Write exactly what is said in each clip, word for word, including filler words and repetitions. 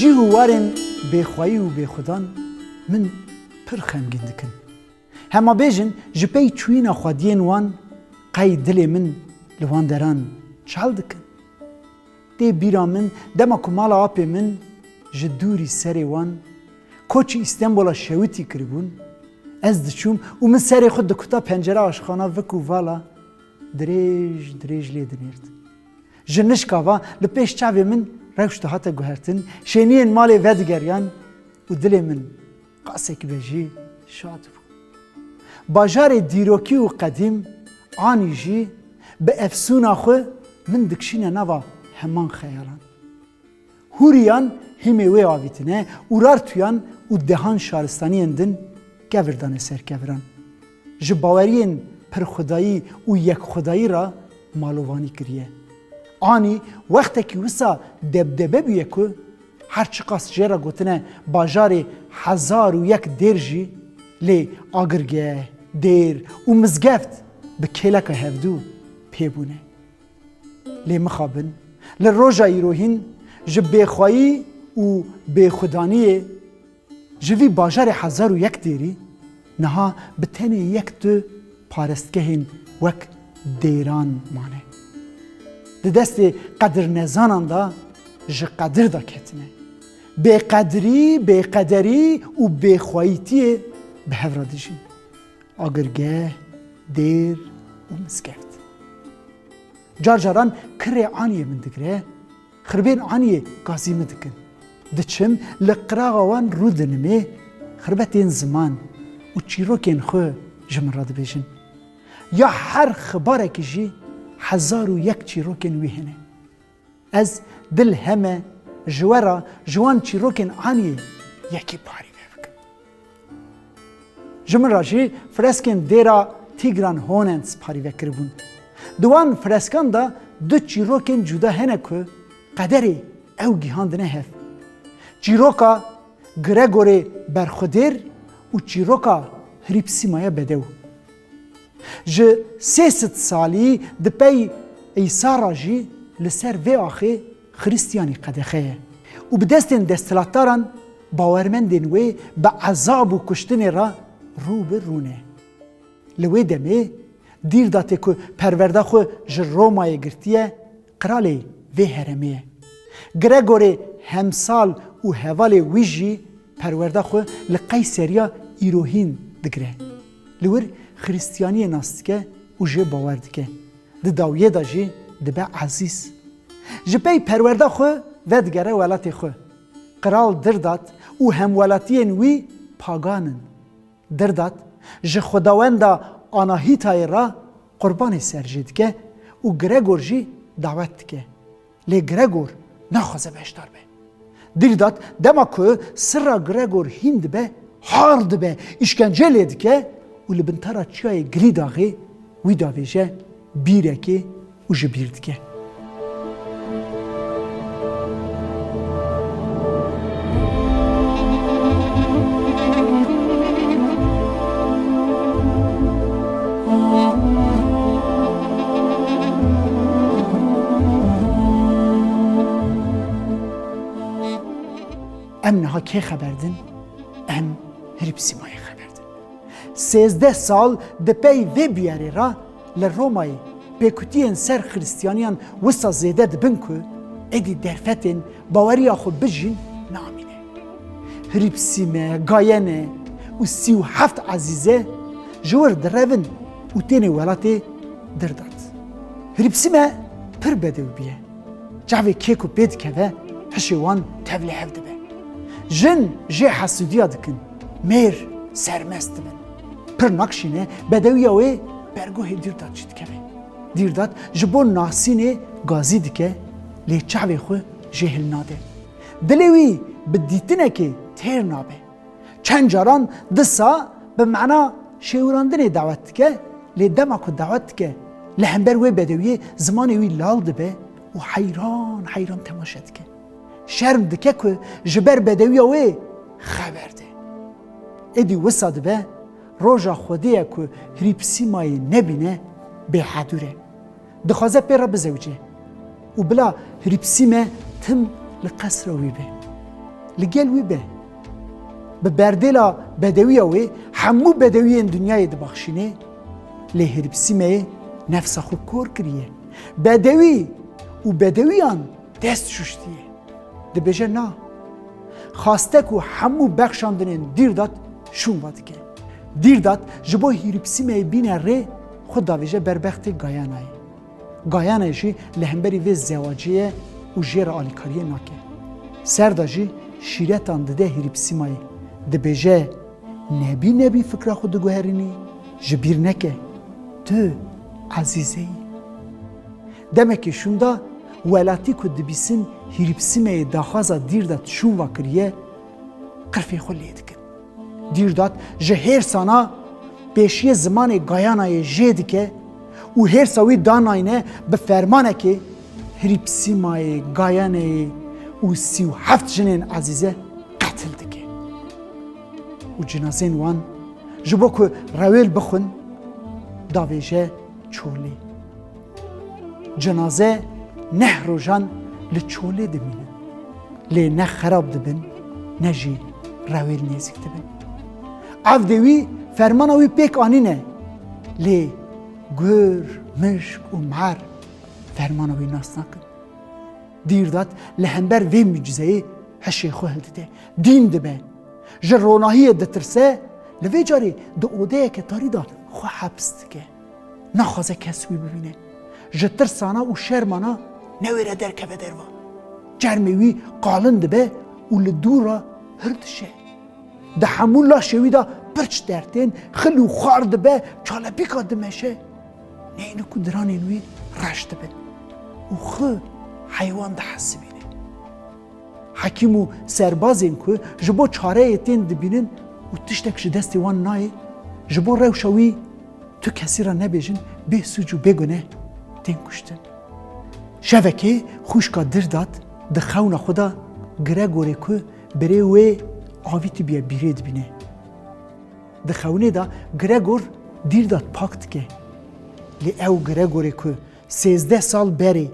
Cih û warên bêxweyî û bêxwedan min pir xemgîn dikin. Hema bêjin ji pey çûyîna xwediyên wan qey dilê min li wan deran çal dikin. Tê bîra min dema ku mala apê min ji dûrî serê wan koçî Îstenbola şewitî kiribûn, ez diçûm û min serê xwe dikuta pencera aşxana vik û vala dirêj dirêj lê dinêrt. Ji nişka va li pêş çavê min rewş dihate guhertin, şêniyên malê vedigeriyan û dilê min qasek be jî şad bû. Bajarê dîrokî û qedîm Anî jî bi efsûna xwe min dikişîne nava heman xeyalan. Hûriyan hîmê wê avîtine, Urartuyan û dehan şaristaniyên din kevir dane ser keviran. Ji baweriyên pirxwedayî û yekxwedayî re malovanî kiriye. Anî wextekî wisa debdebe bûye ku her çiqas jê re gotine bajarê hezar û yek dêr jî, lê agirgeh, dêr û mizgeft bi kêleka hevdû pê bûne. Lê mixabin, li roja îro hîn ji bêxweyî û bêxwedaniyê ji vî bajarê hezar û yek dêrî niha bi tenê yek du parestgehên wek dêran mane. Di destê qedirnezanan de ji qedir de ketine. Bêqedirî, bêqederî û bêxweyîtiyê bi hev re dijîn. Agirgeh, dêr û mizgeft. Car caran kirê Aniyê min digire, xirbên Aniyê gazî min dikin. Diçim li qiraxa wan rû dinimê, xirbetên ziman û çîrokên xwe ji min re dibêjin. Ya her xibarekî jî hezar û yek çîrokên wî hene. Ez dil heme ji we re ji wan çîrokên Aniyê yekî parîve bikim. Ji min re jî freskên dêra Tigran Honens parîve kiribûn. Di wan freskan de du çîrokên cuda hene ku qederê ew gihandine hev. Çîroka Gregorê Berxwedêr û çîroka Hrîpsîmaya Bedew. Ji sê sed salî di pey Îsa re jî li ser vê axê Xristiyanî qedexe ye û bi destên desthilatdaran bawermendên wê bi ezab û kuştinê re rû bi rû ne. Li wê demê Dîrdatê ku perwerda xwe ji Romayê girtiye, qiralê vê herêmê ye. Gregorê hemsal û hevalê wî jî perwerda xwe li Qeyseriya îro hîn digire. Li wir Xiristiyaniyê nas dike û jê bawer dike. Di dawiyê de jî dibe ezîz. Ji pey perwerda xwe vedigere welatê xwe. Qral Dirdat û hemwelatiyên wî pagan in. Dirdat ji xwedawenda Anahîtayê re qurbanê ser jê dike û Gregor jî dawet dike. Lê Gregor naxwaze beşdar be. Dîrdat dema ku sirra Gregor hîn dibe, har dibe, îşkence lê dike û li bin tera çiyayê Girîdaxê wî davêje bîrekê û ji bîr dike. Em niha kê xeber din? Em Hrîpsîmayê xeber din. Sêzdeh sal di pey vê bûyerê re li Romayê pêkutiyên ser Xiristiyaniyan wisa zêde dibin ku êdî derfetên baweriya xwe bijîn namîne. Hrîpsîme, Gayene û sî û heft ezîze ji wir direvin û têne welatê Dirdat. Hrîpsîme pir bedew bûye. Çavê kê ku pê dikeve, hişê wan tevlî hev dibe. Jin jê hesûdiya dikin, mêr sermest dibin. Pir nakşîne bedewiya wê bergohê Dîrdat jî dikeve. Dîrdat ji bo nasînê gazî dike, lê çavê xwe jê hilnade. Dilê wî bi dîtinekê têr nabe. Çend caran disa bi mena şêwirandinê dawet dike, lê dema ku dawet dike, li hember wê bedewiyê zimanê wî lal dibe û heyran heyran temaşe dike. Şerm dike ku ji ber bedewiya wê xeber de. Êdî wisa dibe, roja Xwedê ye ku Hrîpsîmayê nebîne bêhedûr e. Dixwaze pê re bizewce û bila Hrîpsîme tim li qesra wî be. Li gel wî be. Bi berdêla bedewiya wê hemû bedewiyên dinyayê dibaxşînê, lê Hîrîpsîmeyê nefsa xwe kor kiriye. Bedewî û bedewiyan dest şuştiye. Dibêje na. Xastek û hemû bexşandinên Dîrdat şûnva dike. Dîrdat ji bo Hîrîpsîmeyê bîne rê xwe davêje ber bextê Gayanayê. Gayane jî li hemberî vê zewacê ye û jê re alîkariyê nake. Serda jî şîretan dide Hîrîpsîmayê. Dibêje, nebî nebî fikra xwe diguherînî, ji bîr neke. Tu Ezîze yî. Demekê şûnda welatî ku dibîsin Hîrîpsîmeyê daxwaza Dîrdat şûnva kiriye, qirfê xwe lê dikin. Dîrdat ji hêrsana pêşiyê zimanê Gayanayê jê dike û hêrsa wî danayne bi fermanekê Hîrîpsîmayê, Gayaneyê û sî û heft jinên Ezîze qetil dike. Û cinazên wan ji bo ku rewêl bixwin, davêje çolê. Cenaze neh rojan li çolê dimînin. Lê ne xerab dibin, ne jî rewêl nêzîk dibin. Evdê wî fermana wî pêk anîne. Lê gur, mişk û mer fermana wî nas nakin. Dîrdat li hember vê mucizeyê hişê xwe hildide. Dîn dibe. Ji ronahiyê ditirse, li vê carê di odeyeke tarî de xwe heps dike. Naxwaze kes wî bibîne. Ji tirsana û şermana newêre derkeve derva. Çermê wî qalin dibe û li dû re hir dişe. Di hemû laşê wî de pirç dertên, xil û xar dibe, çalebîka dimeşe. Neynik û diranên wî reş dibin û xwe heywan dihesibîne. Hekîm û serbazên ku ji bo çareyê tên dibînin û tiştek ji destê wan nayê, ji bo rewşa wî tu kesî re nebêjin, bê sûc û bê guneh tên kuştin. Şevekê xwişka Dîrdat di xewna xwe de Gregorê ku birê wê avîtî bûye bîrê dibîne. Di xewnê de Gregor Dîrdat pak dike. Lê ew Gregorê ku sêzdeh sal berê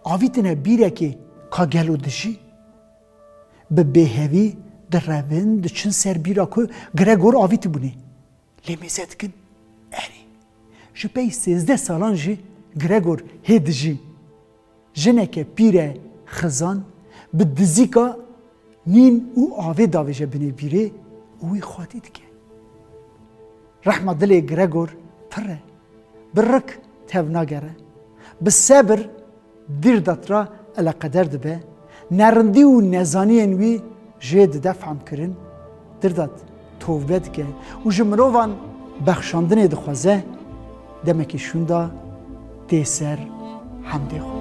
avîtine bîrekê ka gelo dijî? Bi bêhevî direvin, diçin ser bîra ku Gregor avîtibûnê. Lê mêze dikin, erê, ji pey sêzdeh salan jî Gregor hê dijî. Jineke pîre xizan bi dizîka nîn û avê davêje binê bîrê û wî xwedî dike. Rehma dilê Gregor pir e. Bi rik tev nagere. Bi sebir Dîrdat re eleqeder dibe. Nerindî û nezaniyên wî jê dide fehmkirin. Dîrdat tovbe dike û ji mirovan bexşandinê dixwaze. Demekî şûnda tê ser hemdê xwe.